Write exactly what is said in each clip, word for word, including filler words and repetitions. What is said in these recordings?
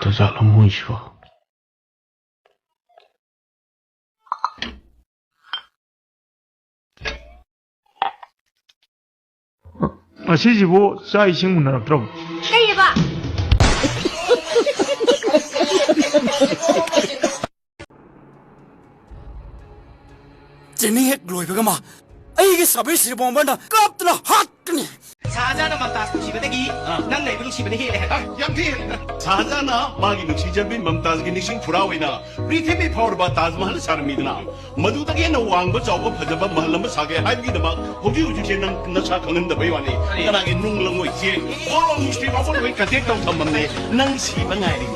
ꯇꯧꯔꯛꯇꯖꯥꯠꯂꯣ ꯃꯣꯏꯁꯤꯕꯣ? ꯉꯁꯤꯁꯤꯕꯨ ꯆꯥꯛ ꯏꯁꯤꯡ ꯎꯅꯔꯛꯇ꯭ꯔꯕꯣ? ꯀꯩꯑꯕ? ꯇ꯭ꯔꯦꯅꯤꯡ ꯍꯦꯛ ꯂꯣꯏꯕꯒ ꯃꯥ ꯑꯩꯒꯤ service revolverꯅ ꯀꯥꯞꯇꯨꯅ ꯍꯥꯠꯀꯅꯤ꯫ ꯁꯥꯍꯖꯥꯟꯅ ꯃꯝꯇꯥꯖ ꯅꯨꯡꯁꯤꯕꯗꯒꯤ ꯑꯥ꯫ ꯅꯪꯅ ꯑꯩꯕꯨ ꯅꯨꯡꯁꯤꯕꯅ ꯍꯦꯜꯂꯦ ꯍꯥꯏꯕ꯫ ꯑ, ꯌꯥꯝ ꯊꯤ ꯍꯦꯜꯂꯦ꯫ ꯁꯥꯍꯖꯥꯟꯅ ꯃꯥꯒꯤ ꯅꯨꯡꯁꯤꯖꯕꯤ ꯃꯝꯇꯥꯖꯒꯤ ꯅꯤꯡꯁꯤꯡ ꯐꯨꯔꯥ ꯑꯣꯏꯅ ꯄ꯭ꯔꯤꯊꯤꯕꯤ ꯐꯥꯎꯔꯕ ꯇꯥꯖ ꯃꯍꯜ ꯁꯥꯔꯝꯃꯤꯗꯅ, ꯃꯗꯨꯗꯒꯤ ꯍꯦꯟꯅ ꯋꯥꯡꯕ, ꯆꯥꯎꯕ, ꯐꯖꯕ ꯃꯍꯜ ꯑꯃ ꯁꯥꯒꯦ ꯍꯥꯏꯕꯒꯤꯗꯃꯛ ꯍꯧꯖꯤꯛ ꯍꯧꯖꯤꯛꯁꯦ ꯅꯪ ꯅꯁꯥ ꯈꯪꯍꯟꯗꯕꯩ ꯋꯥꯅꯤ꯫ ꯀꯔꯤ? ꯀꯅꯥꯒꯤ ꯅꯨꯡ ꯂꯪꯉꯣꯏ ꯆꯦ? ꯀꯣꯔꯣ ꯅ꯭ꯌꯨꯁ ꯄꯦꯄꯔ ꯂꯣꯏ ꯀꯟꯇꯦꯛ ꯇꯧ ꯊꯝꯃꯝꯅꯦ꯫ ꯅꯪ ꯁꯤꯕ ꯉꯥꯏꯔꯤ꯫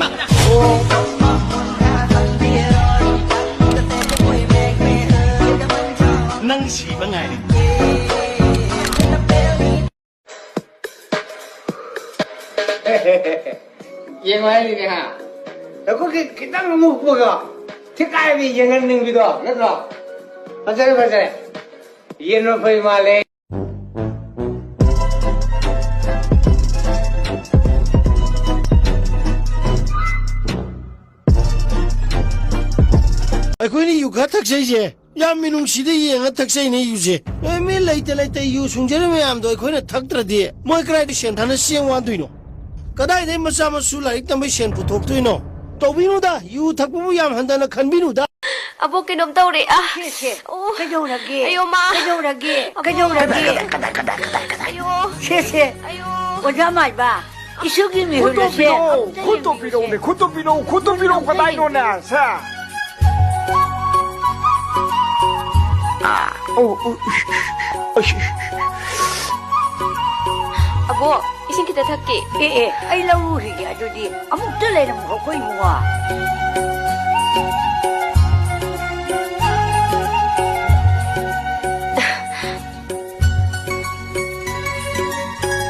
ꯅꯪ ꯁꯤꯕ ꯉꯥꯏꯔꯤ꯫ ꯌꯦꯡꯉꯣ ꯍꯥꯏꯔꯤꯅꯦ ꯍꯥ꯫ ꯅꯈꯨꯠꯀꯤ ꯈꯤꯇꯪ ꯑꯃꯨꯛꯄꯒ ꯊꯤꯀꯥꯏꯕꯤ ꯌꯦꯡꯍꯟꯅꯤꯡꯕꯤꯗꯣ ꯅꯠꯇ꯭ꯔꯣ? ꯐꯖꯔꯦ, ꯐꯖꯔꯦ꯫ ꯌꯦꯟ ꯃꯐꯩ ꯃꯥꯜꯂꯦ꯫ ꯑꯩꯈꯣꯏꯅ ꯌꯨ ꯈꯔ ꯊꯛꯆꯩꯁꯦ ꯌꯥꯝ ꯃꯤꯅꯨꯡꯁꯤꯗ ꯌꯦꯡꯉ ꯊꯛꯆꯩꯅꯦ ꯌꯨꯁꯦ꯫ ꯑꯦ, ꯃꯤ ꯂꯩꯇ ꯂꯩꯇ ꯌꯨ ꯁꯨꯡꯖꯔꯤ ꯃꯌꯥꯝꯗꯣ ꯑꯩꯈꯣꯏꯅ ꯊꯛꯇ꯭ꯔꯗꯤ ꯃꯣꯏ ꯀꯗꯥꯏꯗ ꯁꯦꯟ ꯊꯥꯅ ꯆꯦꯡ ꯋꯥꯟꯗꯣꯏꯅꯣ? ꯀꯗꯥꯏꯗꯩ ꯃꯆꯥ ꯃꯁꯨ ꯂꯥꯏꯔꯤꯛ ꯇꯝꯕꯩ ꯁꯦꯟ ꯄꯨꯊꯣꯛꯇꯣꯏꯅꯣ? ꯇꯧꯕꯤꯅꯨꯗ, ꯌꯨ ꯊꯛꯄꯕꯨ ꯌꯥꯝ ꯍꯟꯊꯅ ꯈꯟꯕꯤꯅꯨꯗ꯫ ꯑꯕꯣꯛ ꯀꯩꯅꯣꯝ ꯇꯧꯔꯦ꯫ ꯑ, ꯁꯦ, ꯁꯦ, ꯑꯣ꯫ ꯀꯩꯗꯧꯔꯒꯦ? ꯑꯌꯣ, ꯃꯥ꯫ ꯀꯩꯗꯧꯔꯒꯦ? ꯑꯕꯣꯛ꯫ ꯀꯩꯗꯧꯔꯒꯦ? ꯑꯌꯣ꯫ ꯁꯦ, ꯁꯦ꯫ ꯑꯌꯣ꯫ ꯑꯣꯖꯥ ꯃꯥꯏꯕ, ꯏꯁꯨꯒꯤ ꯃꯤꯍꯨꯜ ꯑꯁꯦ ꯈꯨꯠꯇꯣ ꯄꯤꯔꯛꯎꯅꯦ, ꯈꯨꯠꯇꯣ ꯄꯤꯔꯛꯎ, ꯈꯨꯠꯇꯣ ꯄꯤꯔꯛꯎ ꯀꯗꯥꯏꯅꯣꯅꯦ, ꯁꯦ? ꯑꯥ, ꯑꯣ, ꯑꯣ, ꯏꯁ, ꯏꯁ, ꯏꯁ, ꯏꯁ, ꯏꯁ꯫ ꯑꯕꯣꯛ, ꯏꯁꯤꯡ ꯈꯤꯇ ꯊꯛꯀꯦ꯫ ꯑꯦ, ꯑꯦ, ꯑꯩ ꯂꯧꯔꯨꯈꯤꯒꯦ ꯑꯗꯨꯗꯤ꯫ ꯑꯃꯨꯛꯇ ꯂꯩꯔꯝꯈꯣ ꯑꯩꯈꯣꯏ ꯏꯕꯨꯡꯉꯣ꯫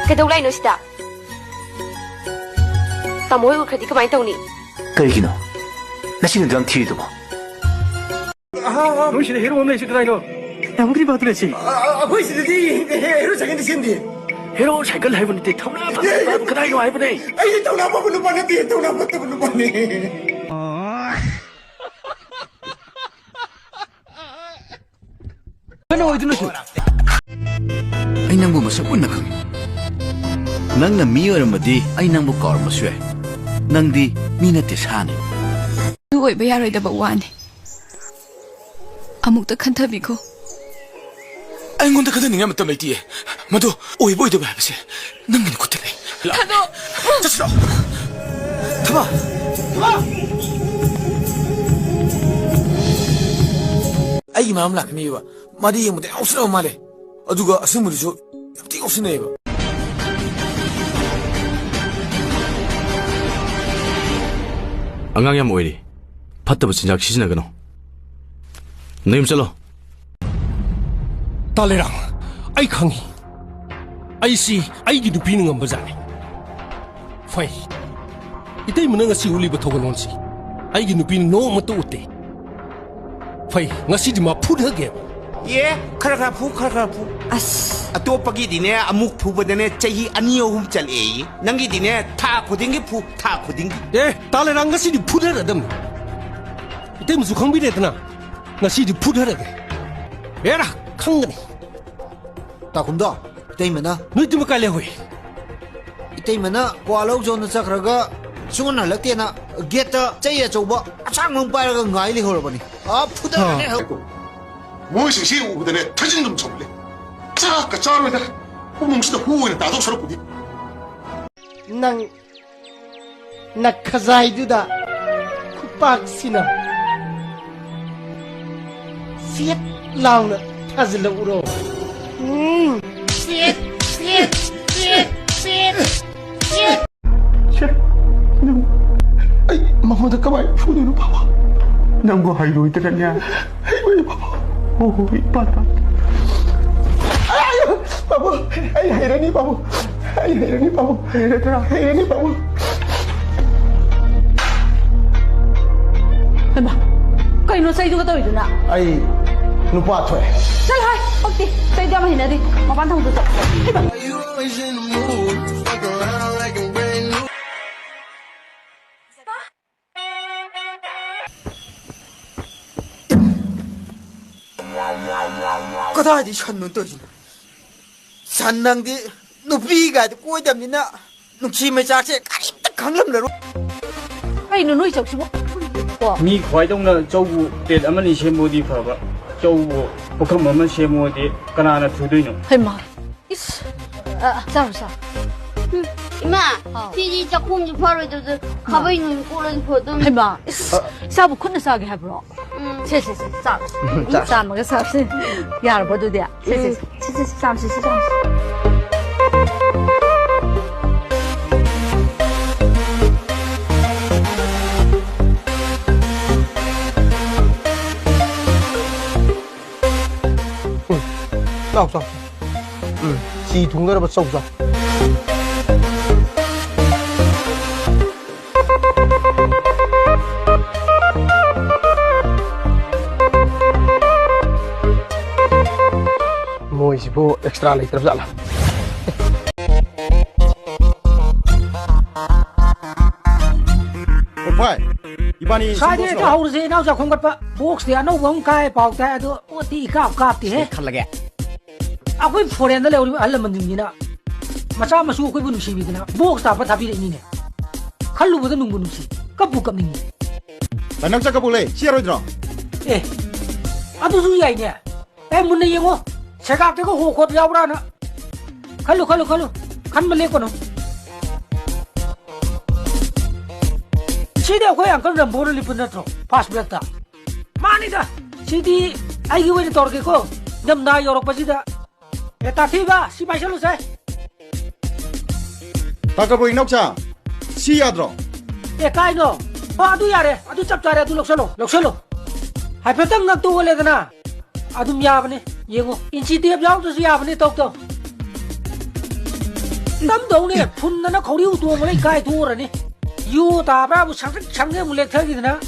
ꯀꯩꯗꯧ ꯂꯥꯛꯏꯅꯣ ꯁꯤꯗ? ꯇꯥꯃꯣ ꯍꯣꯏ ꯎꯈ꯭ꯔꯗꯤ ꯀꯃꯥꯏꯅ ꯇꯧꯅꯤ? ꯀꯔꯤꯒꯤꯅꯣ? ꯅꯆꯤꯟ ꯑꯗꯨ ꯌꯥꯝ ꯊꯤꯔꯤꯗꯨꯕꯣ? ꯅꯣꯏ ꯁꯤꯗ ꯍꯦꯔꯣ ꯑꯃ ꯂꯩꯁꯤ ꯀꯗꯥꯏꯅꯣ? ꯌꯥꯝ ꯀꯔꯤ ꯕꯥꯠ ꯂꯩꯁꯤ? ꯑ, ꯑ, ꯑꯩꯈꯣꯏ ꯁꯤꯗꯗꯤ ꯍꯦ-, ꯍꯦꯔꯣ ꯁꯥꯏꯀꯜꯗꯤ ꯁꯦꯝꯗꯦ꯫ ꯍꯦꯔꯣ ꯁꯥꯏꯀꯜ ꯍꯥꯏꯕ ꯅꯠꯇꯦ, ꯊꯧꯅꯥ ꯐꯕ ꯅꯨꯄꯥꯗꯨ ꯀꯗꯥꯏꯅꯣ ꯍꯥꯏꯕꯅꯦ꯫ ꯑꯩꯗꯤ ꯊꯧꯅꯥ ꯐꯕ ꯅꯨꯄꯥ ꯅꯠꯇꯦ, ꯊꯧꯅꯥ ꯐꯠꯇꯕ ꯅꯨꯄꯥꯅꯦ꯫ ꯀꯩꯅꯣ ꯑꯣꯏꯗꯣꯏꯅꯣ ꯁꯤ? ꯑꯩ ꯅꯪꯕꯨ ꯃꯁꯛ ꯃꯨꯟꯅ ꯈꯪꯉꯤ꯫ ꯅꯪꯅ ꯃꯤ ꯑꯣꯏꯔꯝꯃꯗꯤ ꯑꯩ ꯅꯪꯕꯨ ꯀꯥꯎꯔꯝꯕꯁꯨ ꯌꯥꯏ꯫ ꯅꯪꯗꯤ ꯃꯤ ꯅꯠꯇꯦ, ꯁꯥꯅꯤ꯫ ꯑꯗꯨ ꯑꯣꯏꯕ ꯌꯥꯔꯣꯏꯗꯕ ꯋꯥꯅꯤ꯫ ꯑꯃꯨꯛꯇ ꯈꯟꯊꯕꯤꯈꯣ꯫ ꯑꯩꯉꯣꯟꯗ ꯈꯟꯊꯅꯤꯡꯉꯥꯏ ꯃꯇꯝ ꯂꯩꯇꯤꯌꯦ꯫ ꯃꯗꯨ ꯑꯣꯏꯕ ꯑꯣꯏꯗꯕ ꯍꯥꯏꯕꯁꯦ ꯅꯪꯒꯤ ꯈꯨꯠꯇ ꯂꯩ꯫ ꯂꯥꯛꯑꯣ꯫ ꯊꯥꯗꯣꯛ! ꯆꯠꯁꯤ ꯂꯥꯛꯑꯣ꯫ ꯊꯕꯥ! ꯊꯕꯥ! ꯑꯩꯒꯤ ꯃꯔꯝ ꯂꯥꯛꯀꯅꯤꯕ꯫ ꯃꯥꯗꯤ ꯌꯦꯡꯕꯗ ꯌꯥꯝ ꯉꯥꯎꯁꯤꯟꯅꯕ ꯃꯥꯜꯂꯦ꯫ ꯑꯗꯨꯒ ꯑꯁꯦꯡꯕꯗꯨꯁꯨ ꯌꯥꯝ ꯊꯤ ꯉꯥꯎꯁꯤꯟꯅꯩꯌꯦꯕ꯫ ꯑꯉꯥꯡ ꯌꯥꯝ ꯑꯣꯏꯔꯤ꯫ ꯐꯠꯇꯕ ꯆꯤꯟꯖꯥꯛ ꯁꯤꯖꯤꯟꯅꯒꯅꯨ꯫ ꯅꯌꯨꯝ ꯆꯠꯂꯣ꯫ ꯇꯥꯂꯦꯔꯥꯡ, ꯑꯩ ꯈꯪꯉꯤ꯫ ꯑꯩꯁꯤ ꯑꯩꯒꯤ ꯅꯨꯄꯤꯅ ꯉꯝꯕ ꯖꯥꯠꯅꯤ꯫ ꯐꯩ꯫ ꯏꯇꯩꯃꯅ ꯉꯁꯤ ꯎꯠꯂꯤꯕ ꯊꯧꯒꯜꯂꯣꯟꯁꯤ ꯑꯩꯒꯤ ꯅꯨꯄꯤꯅ ꯅꯣꯡꯃꯇ ꯎꯠꯇꯦ꯫ ꯐꯩ, ꯉꯁꯤꯗꯤ ꯃꯥ ꯐꯨꯊꯒꯦꯕ꯫ ꯑꯦ, ꯈꯔ ꯈꯔ ꯐꯨ, ꯈꯔ ꯈꯔ ꯐꯨ꯫ ꯑꯁ꯫ ꯑꯇꯣꯞꯄꯒꯤꯗꯤꯅꯦ, ꯑꯃꯨꯛ ꯐꯨꯕꯗꯅꯦ ꯆꯍꯤ ꯑꯅꯤ ꯑꯍꯨꯝ ꯆꯠꯂꯦꯌꯦ꯫ ꯅꯪꯒꯤꯗꯤꯅꯦ, ꯊꯥ ꯈꯨꯗꯤꯡꯒꯤ ꯐꯨ, ꯊꯥ ꯈꯨꯗꯤꯡꯒꯤ꯫ ꯑꯦ, ꯇꯥꯂꯦꯔꯥꯡ, ꯉꯁꯤꯗꯤ ꯐꯨꯊꯔꯗꯝꯅꯤ꯫ ꯏꯇꯩꯃꯁꯨ ꯈꯪꯕꯤꯔꯦꯗꯅ, ꯉꯁꯤꯗꯤ ꯐꯨꯊꯔꯒꯦ꯫ ꯑꯦꯔꯥ, ꯈꯪꯒꯅꯤ꯫ ꯇꯥꯈꯨꯝꯗꯣ, ꯏꯇꯩꯃꯅ꯫ ꯅꯣꯏ ꯏꯇꯩꯃ ꯀꯥꯏ ꯂꯩꯍꯧꯏ? ꯏꯇꯩꯃꯅ ꯀ꯭ꯋꯥ ꯂꯧ ꯆꯣꯟꯗ ꯆꯠꯈ꯭ꯔꯒ ꯁꯨꯡꯍꯟ ꯍꯜꯂꯛꯇꯦꯅ ꯒꯦꯠꯇ ꯆꯩ ꯑꯆꯧꯕ ꯑꯁꯥꯡꯕ ꯑꯃ ꯄꯥꯏꯔꯒ ꯉꯥꯏ ꯂꯩꯍꯧꯔꯕꯅꯤ꯫ ꯑꯥ, ꯐꯨꯊꯔꯅꯤ꯫ ꯑꯥ꯫ ꯃꯣꯏꯁꯤꯡꯁꯤ ꯎꯕꯗꯅꯦ ꯊꯥꯖꯤꯟ ꯑꯗꯨꯝ ꯆꯣꯡꯂꯦ꯫ ꯆꯥꯛꯀ ꯆꯥꯔꯣꯏꯗ꯫ ꯄꯨꯛꯅꯨꯡꯁꯤꯗ ꯍꯨ ꯑꯣꯏꯅ ꯇꯥꯗꯧ ꯁꯔꯨꯛꯄꯨꯗꯤ꯫ ꯅꯪ ꯅꯈꯖꯥꯏꯗꯨꯗ ꯈꯨꯄꯥꯛꯁꯤꯅ ꯁꯦꯠ ꯂꯥꯎꯅ ꯊꯥꯖꯤꯜꯂꯛꯎꯔꯣ? ꯎꯝ, set, set, set, set, set. ꯁꯦ, ꯅꯪ, ꯑꯩ ꯃꯉꯣꯟꯗ ꯀꯃꯥꯏꯅ ꯐꯨꯗꯣꯏꯅꯣ, ꯄꯥꯕꯨꯡ? ꯅꯪꯕꯨ ꯍꯩꯔꯣꯏꯗ꯭ꯔꯅꯦ? ꯍꯩꯔꯣꯏ, ꯄꯥꯕꯨꯡ꯫ ꯍꯣ, ꯍꯣ, ꯍꯣꯏ, ꯄꯥ, ꯄꯥ꯫ ꯑꯥꯏ! ꯄꯥꯕꯨꯡ, ꯑꯩ ꯍꯩꯔꯅꯤ, ꯄꯥꯕꯨꯡ꯫ ꯑꯩ ꯍꯩꯔꯅꯤ, ꯄꯥꯕꯨꯡ꯫ ꯍꯩꯔꯗ꯭ꯔꯥ? ꯍꯩꯔꯅꯤ, ꯄꯥꯕꯨꯡ꯫ ꯍꯩꯃꯥ, ꯀꯩꯅꯣ ꯆꯩꯗꯨꯒ ꯇꯧꯔꯤꯗꯨꯅ? ꯑꯩ ꯅꯨꯄꯥ ꯊꯣꯛꯑꯦ꯫ ꯆꯠꯂꯣ ꯍꯥꯏ, ꯄꯛꯇꯦ꯫ ꯆꯩꯗꯨ ꯌꯥꯝ ꯍꯩꯅꯗꯦ꯫ ꯃꯄꯥꯟ ꯊꯣꯡꯗ ꯆꯠꯂꯣ꯫ ꯍꯩꯃꯥ꯫ Always in the mood, fuck around like a brand new. ꯀꯗꯥꯏꯗꯒꯤ ꯁꯟꯅꯣ ꯇꯧꯔꯤꯁꯤꯅ? ꯁꯟ, ꯅꯪꯗꯤ ꯅꯨꯄꯤꯒꯥꯏꯗꯤ ꯀꯣꯏꯗꯕꯅꯤꯅ ꯅꯨꯡꯁꯤ ꯃꯩꯆꯥꯛꯁꯦ ꯀꯔꯤꯝꯇ ꯈꯪꯂꯝꯂꯔꯣꯏ꯫ ꯀꯩꯅꯣ ꯅꯣꯏ ꯆꯧꯁꯤꯕꯣ? ꯀꯣ꯫ ꯃꯤ ꯈ꯭ꯋꯥꯏꯗꯧꯅ ꯆꯧꯕꯨ ꯄ꯭ꯂꯦꯠ ꯑꯃꯅꯤ ꯁꯦꯝꯃꯣꯗꯤ ꯐꯕ, ꯆꯧꯕꯨ ꯄꯨꯈꯝ ꯑꯃ ꯁꯦꯝꯃꯣꯗꯤ ꯀꯅꯥꯅ ꯊꯨꯗꯣꯏꯅꯣ? ꯍꯩꯃꯥ꯫ ꯏꯁ꯫ ꯑ, ꯑ, ꯆꯥꯔꯣ, ꯆꯥꯔꯣ꯫ ꯎꯝ, ꯏꯃꯥ, ꯍꯥꯎ꯫ ꯁꯤꯗꯤ ꯆꯥꯛꯈꯨꯝꯁꯨ ꯐꯔꯣꯏꯗꯕꯗ ꯈꯥꯕꯩ ꯅꯣꯏ ꯀꯣꯠꯂꯗꯤ ꯐꯗꯧꯅꯤ꯫ ꯍꯩꯃꯥ, ꯏꯁ, ꯑ꯫ ꯏꯆꯥꯕꯨ ꯈꯨꯠꯅ ꯆꯥꯒꯦ ꯍꯥꯏꯕ꯭ꯔꯣ? ꯎꯝ꯫ ꯁꯦ, ꯁꯦ, ꯁꯦ, ꯆꯥꯔꯣ꯫ ꯎꯝ, ꯆꯥꯔꯣ꯫ ꯆꯥꯝꯃꯒ ꯆꯥꯁꯦ꯫ ꯌꯥꯔꯕꯣ ꯑꯗꯨꯗꯤ? ꯁꯦ, ꯁꯦ, ꯎꯝ꯫ ꯁꯦ, ꯁꯦ, ꯁꯦ, ꯆꯥꯝꯁꯤ, ꯁꯤ ꯆꯥꯝꯁꯤ꯫ ꯎꯝ, ꯆꯥꯎ, ꯆꯥꯎ꯫ ꯎꯝ, ꯁꯤ ꯊꯨꯡꯅꯅꯕ ꯆꯧ ꯆꯥꯎ꯫ ꯃꯣꯏꯁꯤꯕꯨ ꯑꯦꯛꯁꯇ꯭ꯔꯥ ꯂꯩꯇ꯭ꯔꯕ ꯖꯥꯠꯂꯥ? ꯑꯣ ꯚꯥꯏ, ꯏꯕꯥꯅꯤ ꯁ꯭ꯋꯥꯏꯗ ꯁꯤꯡꯖꯨ ꯍꯦꯛꯇ ꯍꯧꯔꯁꯦ, ꯏꯅꯥꯎꯆꯥ ꯈꯣꯝꯒꯠꯄ꯫ ꯕꯣꯛꯁꯇꯤ ꯑꯅꯧꯕ ꯑꯃ ꯀꯥꯏ ꯄꯥꯎ ꯇꯥꯏ, ꯑꯗꯣ ꯄꯣꯠꯇꯤ ꯏꯀꯥꯞ ꯀꯥꯞꯇꯦꯍꯦ꯫ ꯁꯤ ꯈꯜꯂꯒꯦ꯫ ꯑꯩꯈꯣꯏ ꯐꯣꯔꯦꯟꯗ ꯂꯩꯍꯧꯔꯤꯕ ꯑꯍꯜ ꯂꯃꯟꯁꯤꯡꯁꯤꯅ ꯃꯆꯥ ꯃꯁꯨ ꯑꯩꯈꯣꯏꯕꯨ ꯅꯨꯡꯁꯤꯕꯤꯗꯅ ꯕꯣꯛꯁꯇ ꯍꯥꯞꯄ ꯊꯥꯕꯤꯔꯛꯏꯅꯤꯅꯦ꯫ ꯈꯜꯂꯨꯕꯗ ꯅꯨꯡꯕꯨ ꯅꯨꯡꯁꯤ, ꯀꯞꯄꯨ ꯀꯞꯅꯤꯡꯉꯤ꯫ ꯚꯥꯏ, ꯅꯪ ꯆꯠꯀꯕꯣ ꯂꯩ? ꯁꯤ ꯌꯥꯔꯣꯏꯗ꯭ꯔꯣ? ꯑꯦ, ꯑꯗꯨꯁꯨ ꯌꯥꯏꯅꯦ꯫ ꯑꯦ, ꯃꯨꯟꯅ ꯌꯦꯡꯉꯣ, ꯁꯦꯒꯥꯛꯇꯒ ꯍꯣ ꯈꯣꯠ ꯌꯥꯎꯕ꯭ꯔꯥꯅ꯫ ꯈꯜꯂꯨ, ꯈꯜꯂꯨ, ꯈꯜꯂꯨ꯫ ꯈꯟꯕ ꯂꯦꯞꯀꯅꯨ꯫ ꯁꯤꯗꯤ ꯑꯩꯈꯣꯏ ꯑꯪꯀꯜ ꯔꯝꯕꯣꯅ ꯂꯤꯠꯄ ꯅꯠꯇ꯭ꯔꯣ, ꯐꯥꯔꯁ ꯕ꯭ꯂꯦꯛꯇ? ꯃꯥꯅꯤꯗ꯫ ꯁꯤꯗꯤ ꯑꯩꯒꯤ ꯑꯣꯏꯅ ꯇꯧꯔꯒꯦꯀꯣ, ꯏꯪꯊꯝꯊꯥ ꯌꯧꯔꯛꯄꯁꯤꯗ꯫ ꯑꯦ, ꯇꯥꯊꯤꯕ, ꯁꯤ ꯄꯥꯏꯁꯜꯂꯨꯁꯦ꯫ ꯇꯥꯈ꯭ꯔꯕꯣ, ꯏꯅꯥꯎꯆꯥ? ꯁꯤ ꯌꯥꯗ꯭ꯔꯣ? ꯑꯦ, ꯀꯥꯏꯅꯣ? ꯑꯣ, ꯑꯗꯨ ꯌꯥꯔꯦ, ꯑꯗꯨ ꯆꯞ ꯆꯥꯔꯦ, ꯑꯗꯨ ꯂꯧꯁꯜꯂꯣ, ꯂꯧꯁꯜꯂꯣ꯫ ꯍꯥꯏꯐꯦꯠꯇꯪ ꯉꯛꯇ ꯑꯣꯜꯂꯦꯗꯅ, ꯑꯗꯨꯝ ꯌꯥꯕꯅꯦ꯫ ꯌꯦꯡꯉꯣ, ꯏꯟꯆꯤ ꯇꯦꯞ ꯌꯥꯎꯗ꯭ꯔꯁꯨ ꯌꯥꯕꯅꯦ, ꯇꯧ ꯇꯧ꯫ ꯅꯝꯗꯧꯅꯦ, ꯐꯨꯟꯗꯅ ꯈꯧꯔꯤ ꯎꯇꯣꯡꯕ ꯂꯣꯏ ꯀꯥꯏꯊꯣꯛꯎꯔꯅꯤ꯫ ꯌꯨ ꯇꯥꯕ꯭ꯔꯥꯕꯨ ꯁꯪꯇ꯭ꯔꯤꯛ ꯁꯪꯉꯦ ꯑꯃꯨꯛ ꯂꯦꯛꯊꯈꯤꯗꯅ꯫